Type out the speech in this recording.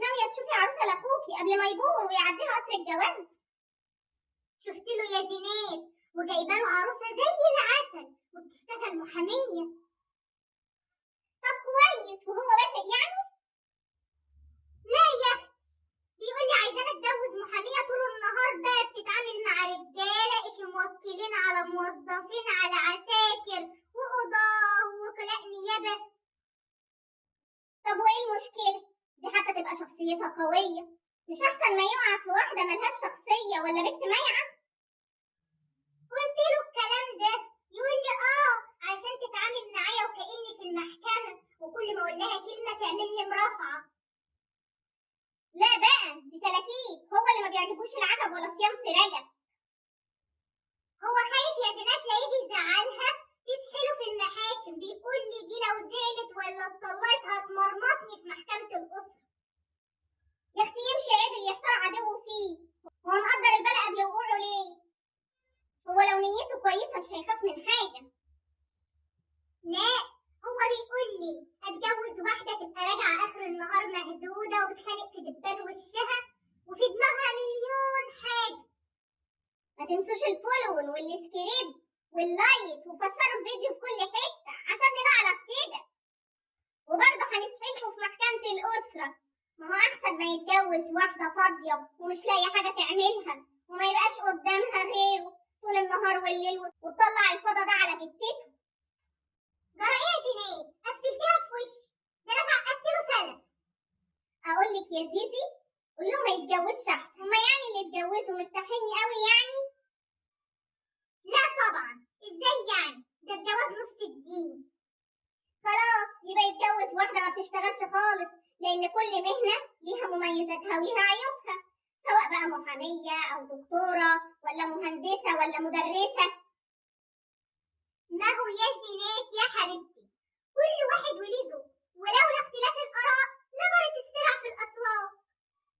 ناوية تشوفي عروسه لاخوكي قبل ما يبور ويعديها قطر الجواز؟ شفت له يا زينات، وجايبه له عروسه زي العسل وبتشتغل محاميه. طب كويس، وهو وافق يعني؟ لا يا اختي، بيقول لي عايزانا اتجوز محاميه طول النهار بقى بتتعامل مع رجاله ايش موكلين على موظفين على عساكر وقضاه ووكلاء نيابة. طب وايه المشكلة؟ دي حتى تبقى شخصيتها قوية، مش احسن ما يقع في واحدة ملهاش شخصية ولا بنت مايعه؟ قلت له الكلام ده يقول لي اه عشان تتعامل معايا وكأني في المحكمة، وكل ما اقول لها كلمة تعمل لي مرافعه. لا بقى دي تلاكيك، هو اللي ما بيعجبوش العجب ولا صيام في رجب. هو خايف يا زينات لا يجي يزعلها تسحله في المحاكم، بيقول لي دي لو زعلت ولا اتطلقت هتمرمطني في محكمة الأسرة. يا اختي يمشي عدل يحتار عدوه فيه، هو مقدر البلا قبل وقوعه ليه؟ هو لو نيته كويسة مش هيخاف من حاجة. لا هو بيقول لي اتجوز واحدة تبقى راجعة آخر النهار مهدودة وبتخانق في دبان وشها وفي دماغها مليون حاجة. ما تنسوش ال follow وال subscribe وال like وفشروا الفيديو في كل حتة عشان نلعلط كده. وبرضه هنسحلكوا في محكمة الأسرة، ما هو أحسن ما يتجوز واحدة فاضية ومش لاقية حاجة تعملها وما يبقاش قدامها غيره طول النهار والليل وتطلع الفضا ده على جتته. جرى ايه يا زينات؟ قفلتيها في وشي، ده انا عقدت له سلف. أقول لك يا زيزي، قول له ما يتجوزش أحسن، هما يعني اللي اتجوزوا مرتاحين قوي يعني؟ لا طبعا، ازاي يعني؟ ده الجواز نص الدين. خلاص يبقى يتجوز واحدة ما بتشتغلش خالص، لأن كل مهنة ليها مميزاتها وليها عيوبها، سواء بقى محامية أو دكتورة ولا مهندسة ولا مدرسة. ما هو يا زينات يا حبيبتي، كل واحد وليه